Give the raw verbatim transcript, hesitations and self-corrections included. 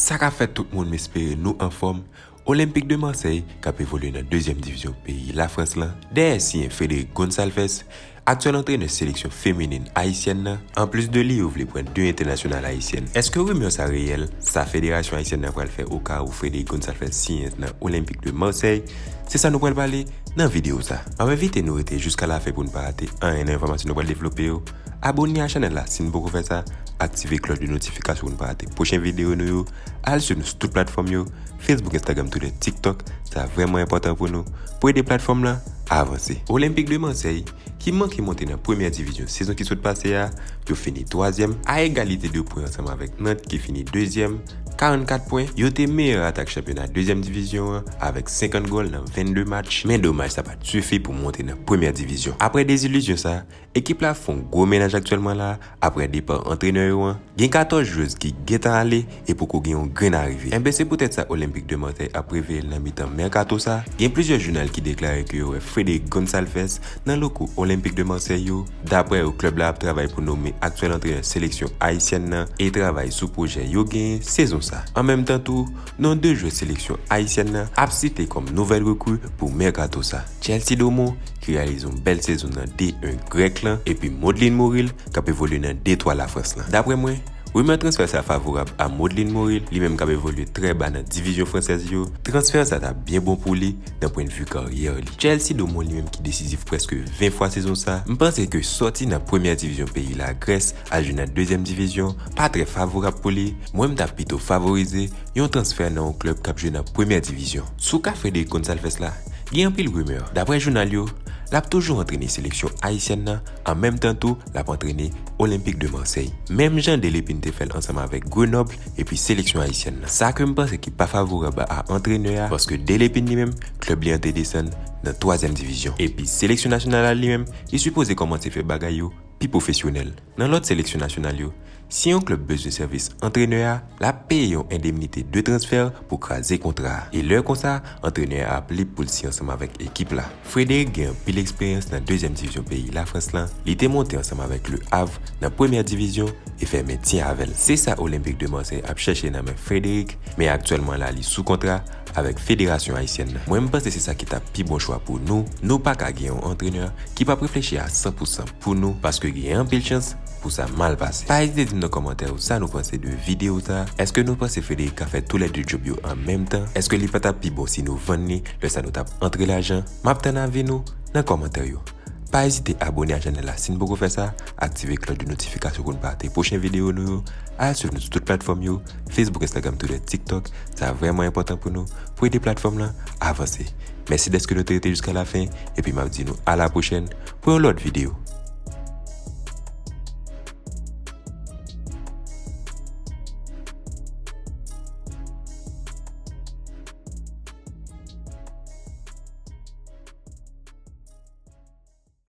Sa k ap fèt tout moun, m espere nou anfòm. Olympique de Marseille, k ap evolye nan dezyèm divizyon peyi Lafrans lan, dèyè siyen Frédéric Gonçalves, aktyèl antrenè seleksyon feminin ayisyèn nan, anplis de li, yo vle pran de entènasyonal ayisyèn. Èske rimè sa reyèl? Sa federasyon ayisyèn nan pral fè okawou Frédéric Gonçalves siyen nan Olympique de Marseille? Se sa nou pral pale nan videyo sa. M ap envite nou rete jiska lafen pou n pa rate anyen nan enfòmasyon nou pral devlope yo. Abòne a chanèl la si n poko fè sa, aktive klòch de notifikasyon pou n pa rate pwochen videyo nou yo, al swiv nou sou tout platfòm yo, Facebook, Instagram, Twitter, TikTok, sa vrèman enpòtan pou nou, pou ede platfòm lan avanse. Olympique de Marseille, ki manke monte nan premyè divizyon sezon ki sot pase a, yo fini twazyèm, a egalite de pwen ansanm avèk Nantes ki fini dezyèm, karannkat pwen. Yo te meyè atak chanpyona dezyèm divizyon an avèk senkant gòl nan vennde match, men domaj sa pa t sifi pou monte nan premyè divizyon. Apre dezilizyon sa, ekip la fè yon gwo mennaj aktyèlman la, apre depa antrenè yo an. Gen katòz jwèz ki gentan ale e poko gen yon grenn arive. Enben, se poutèt sa Olympique de Marseille ap reveye l nan mitan mèkato sa. Gen plizyè jounal ki deklare ke yo wè Frédéric Gonçalves nan loko Olympique de Marseille yo. Daprè yo, klèb la ap travay pou nome aktyèl antrenè seleksyon ayisyèn nan e travay sou pwojè yo genyen sezon sa. An menm tan tou, non de jwè seleksyon ayisyèn nan ap site kòm nouvèl rekri pou mèkato sa. Chelsea Daumont, ki reyalize yon bèl sezon nan D un grèk lan, epi Maudlin Moril, k ap evolye nan D twa Lafrans lan. Daprè mwen, rimè transfè sa favorab a Maudlin Moril, li menm k ap evolye trè ba nan divizyon fransèz yo. Transfè sa t ap byen bon pou li nan pwennvi karyè li. Chelsea Daumont li menm ki desizif prèske ven fwa sezon sa, m panse ke sòti nan premyè divizyon peyi Lagrès al jwe nan dezyèm divizyon pa trè favorab pou li. Mwen, m t ap pito favorize yon transfè nan yon klèb k ap jwe nan premyè divizyon. Sou ka Frédéric Gonçalves la, gen anpil rimè. Daprè jounal yo, l ap toujou antrene seleksyon ayisyèn nan, an menm tan tou, l ap antrene Olympique de Marseille. Menm jan Delepin te fè l ansanm avèk Grenoble epi seleksyon ayisyèn nan. Sa ke m panse ki pa favorab a antrenè a, paske Delepin li menm, klèb li an te desann nan twazyèm divizyon. Epi seleksyon nasyonal la li menm, li sipoze kòmanse fè bagay yo pi pwofesyonèl. Nan lòt seleksyon nasyonal yo, si yon klèb bezwen sèvis antrenè a, l ap peye yon endemnite de transfè pou kraze kontra a. E lè konsa, antrenè a ap lib pou l siyen ansanm avèk ekip la. Frédéric gen anpil eksperyans nan dezyèm divizyon peyi Lafrans lan. Li te monte ansanm avèk Le Havre nan premyè divizyon e fè mentyen avè l. Se sa Olympique de Marseille ap chèche nan men Frédéric, men aktyèlman la li sou kontra avèk federasyon ayisyèn nan. Mwen, m panse se sa ki t ap pi bon chwa pou nou. Nou pa ka gen yon antrenè ki p ap reflechi a san pou san pou nou, paske gen anpil chans pou sa mal pase. Pa ezite di m nan kòmantè yo sa nou panse de videyo sa. Èske nou panse Frédéric ka fè toulède djòb yo an menm tan? Èske li pa t ap pi bon si nou vann li, lè sa nou t ap antre lajan? M ap tann avi nou nan kòmantè yo. Pa ezite abòne a chanèl la si n poko fè sa, aktive klòch de notifikasyon pou n pa rate pwochen videyo nou yo, al swiv nou sou tout platfòm yo, Facebook, Instagram, Twitter, TikTok, sa vrèman enpòtan pou nou, pou ede platfòm lan avanse. Mèsi dèske nou te rete jiska lafen, epi m ap di nou a la pwochèn pou yon lòt videyo.